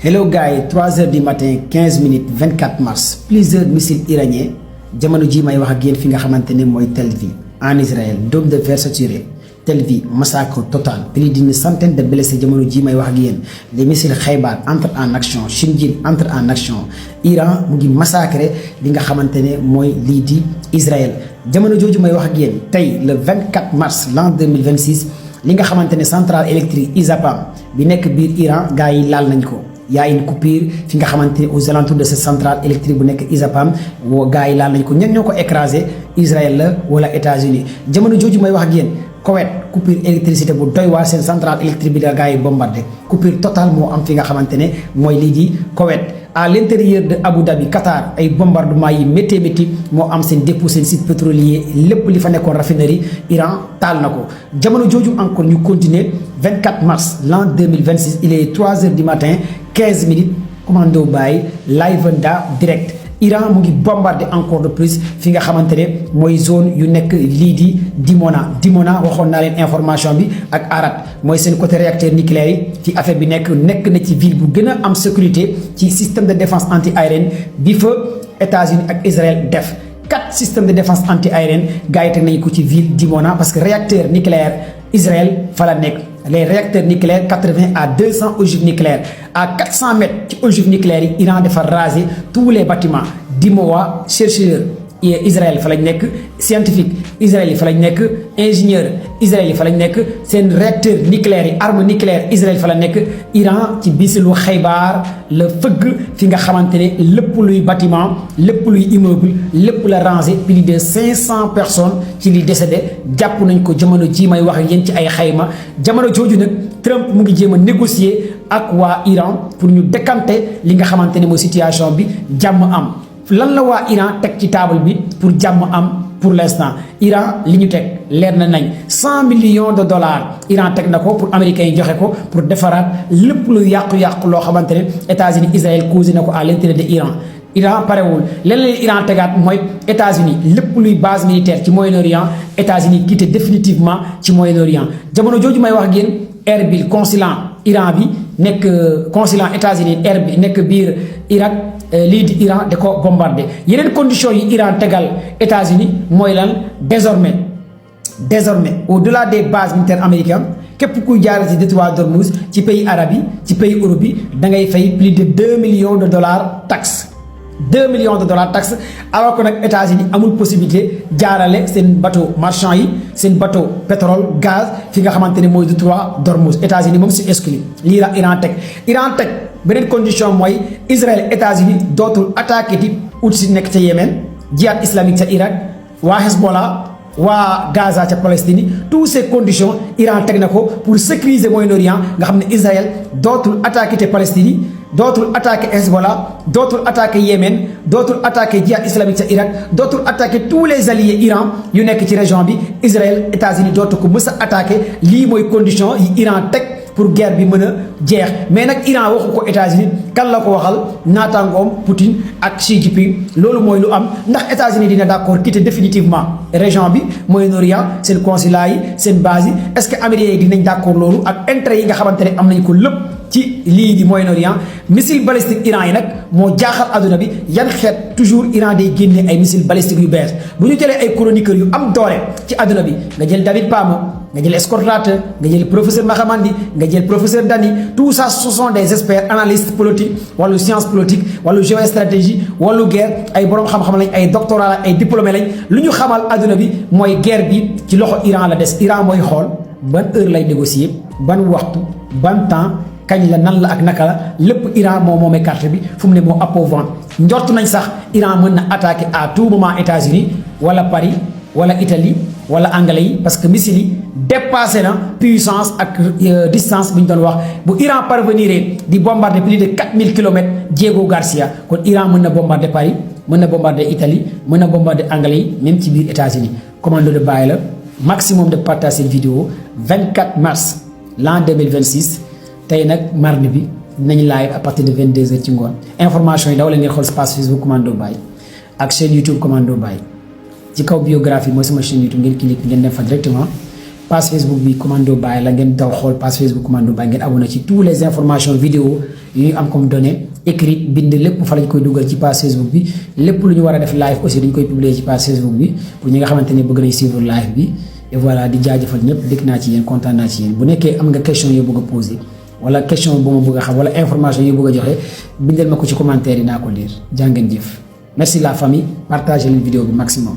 Hello guys, 3h du matin, 15 minutes, 24 mars. Plusieurs missiles iraniens. Jamono ji may wax ak yéen fi nga xamantene moy Tel Aviv en Israël, dôme de verre saturé. Tel Aviv, massacre total. Plus d'une centaine de blessés jamono ji may wax ak yéen. Les missiles Khaybar entrent en action, Shinjin entre en action. Iran mu ngi massacrer li nga xamantene moy li di Israël. Jamono joju may wax ak yéen tay le 24 mars l'an 2026 li nga xamantene centrale électrique Isapam bi nek biir Iran gaay yi laal nañ ko. Il y a une coupure fi nga xamantene aux alentours de cette centrale électrique bu nek Isapam wo gaay laal nañ ko ñan ñoko écraser Israël la wala États-Unis jamono joju may wax ak yéen Koweït coupure électricité bu doy waar seen centrale électrique bi da gaay bombardé coupure totale moo am fi nga xamantene mooy lii di Koweït à l'intérieur de Abu Dhabi Qatar ay bombardement yi métti moo am seen dépôt seen site pétrolier lépp li fa nekkoon raffinerie Iran taal na ko jamono jooju encore ñu continuer 24 mars l'an 2026 il est 3h du matin 15 minutes commando bay live direct Iran mu ngi bombardé encore de plus fi nga xamantene moy zone yu nek lii di Dimona waxoon naa leen information bi ak Arad mooy seen côté réacteur nucléaire yi ci affaire bi nekk na ci ville bu gën a am sécurité ci système de défense anti-aérienne bi fa États-Unis ak Israël def 4 systèmes de défense anti-aérienne gars yi teg nañu ko ci ville Dimona parce que réacteur nucléaire Israël fa la nekk les réacteurs nucléaires 80 à 200 ogives nucléaires à 400 mètres ci ogives nucléaires yi Iran dafa raser tous les bâtiments Dimowa chercheur Israël fa lañ nekk scientifique Israël yi fa lañ nekk ingénieur Israël yi fa lañ nekk seen réacteur nucléaire yi arme nucléaire Israël fa la nekk Iran ci bisilu Khaybar la fëgg fi nga xamante ne lépp luy bâtiment lépp luy immeuble lépp la rangé plus de 500 personnes ci li décédé jàpp nañ ko jamono ji may wax ak yéen ci ay xayma jamono jooju nag Trump mu ngi jéem a négocier ak waa Iran pour ñu décanter li nga xamante ne mooy situation bi jàmm am lan la waa Iran teg ci table bi pour jàmm am pour l'instant Iran li ñu teg leer na nañ 100 millions de dollars Iran teg na ko pour américains yi joxe ko pour defaraat lépp lu yàqu-yàqu loo xamante ne États-Unis Israël causé na ko à l'intérieur de Iran parewul leneen Iran tegaat mooy États-Unis lépp luy base militaire ci Moyen-Orient États-Unis quitté définitivement ci Moyen-Orient jamono jooju may wax ak yéen Erbil consulat Iran bi nekk consulat États-Unis Erbil nekk biir Irak lii di Iran da ko bombardé yeneen conditions yi Iran tegal États-Unis mooy lan désormais au-delà des bases militaires américaines képp kuy jaar ci détroit d'Ormuz ci pays arabes yi ci pays Europe yi da ngay fay plus de 2 millions de dollars taxes 2 millions de dollars taxes alors que nag États-Unis amul possibilité jaarale seen bateau marchand yi seen bateau pétrole gaz fi nga xamante ne mooy détroit d'Ormuz États-Unis moom si exclu lii la Iran teg beneen condition mooy Israël États-Unis dootul attaqué ti Houthi nekk ca Yémen djihad islamique ca Irak waa Hezbollah waa Gaza ca Palestine toutes ces conditions Iran teg na ko pour sécuriser Moyen-Orient nga xam ne Israël dootul attaqué te Palestine dootul attaqué Hezbollah dootul attaqué Yémen dootul attaqué djihad islamique ca Irak dootul attaqué tous les alliés Iran yu nekk ci région bi Israël États-Unis dootu ko mës a attaqué lii mooy condition yi Iran teg pour guerre bi mën a jeex mais nag Iran waxu ko États-Unis kan la ko waxal naataangoom Poutine ak Xi Jinping loolu mooy lu am ndax États-Unis dina d'accord quitter définitivement région bi Moyen-Orient seen consulat yi seen base yi est-ce que américains yi dinañ d'accord loolu ak intérêt yi nga xamante ne am nañ ko lépp ci lii di Moyen-Orient missile balistique Iran yi nag moo jaaxal adduna bi yan xeet toujours Iran day génne ay missile balistique yu bees bu ñu jëlee ay chroniqueurs yu am doole ci adduna bi nga jël David Pamo nga jël Scott Ratter nga jël professeur Mahamandi nga jël professeur Dani tout ça ce sont des experts analystes politiques wala science politique wala géostratégie wala guerre ay borom xam-xam lañ ay doctorat ay diplômé lañ lu ñu xamal adduna bi mooy guerre bi ci loxo Iran la des Iran mooy xool ban heure lay négocier ban waxtu ban temps kañ la nan la ak naka la lépp Iran moo moomee carte bi fu mu ne moo appauvant njort nañ sax Iran mën na attaquer à tout moment États-Unis wala Paris wala Italie wala anglais yi parce que missile yi dépassé na puissance ak distance bu ñu doon wax bu Iran parvenir di bombarder plus de 4000 kilomètres Diego Garcia kon Iran mën na bombarder Paris mën na bombarder Italie mën na bombarder anglais yi même ci biir États-Unis commando de bàyyi la maximum de partage cette vidéo 24 mars l'an 2026 tey nag mardi bi nañ live à partir de 22h ci ngoon information yi daw leen ngeen xool page Facebook commando Baye ak chaîne YouTube commando Baye ci kaw biographie mooy sama chaîne YouTube ngeen cliquer ngeen dem fa directement page Facebook bi Commando Baye la ngeen daw xool page Facebook Commando Baye ngeen abonné ci tous les informations vidéo yu ñu am comme données écrites bind lépp fa lañ koy dugal ci page Facebook bi lépp lu ñu war a def live aussi dañ koy publier ci page Facebook bi pour ñi nga xamante ne bëgg nañ suivre live bi et voilà di jaajëfal ñëpp dégg naa ci yéen kontaan naa ci yéen bu nekkee am nga question yoo bëgg a poser wala question bu ma bëgg a xam wala information yoo bëgg a joxe bindal ma ko ci commentaire yi naa ko lire jaa ngeen jëf merci la famille partagez leen vidéo bi maximum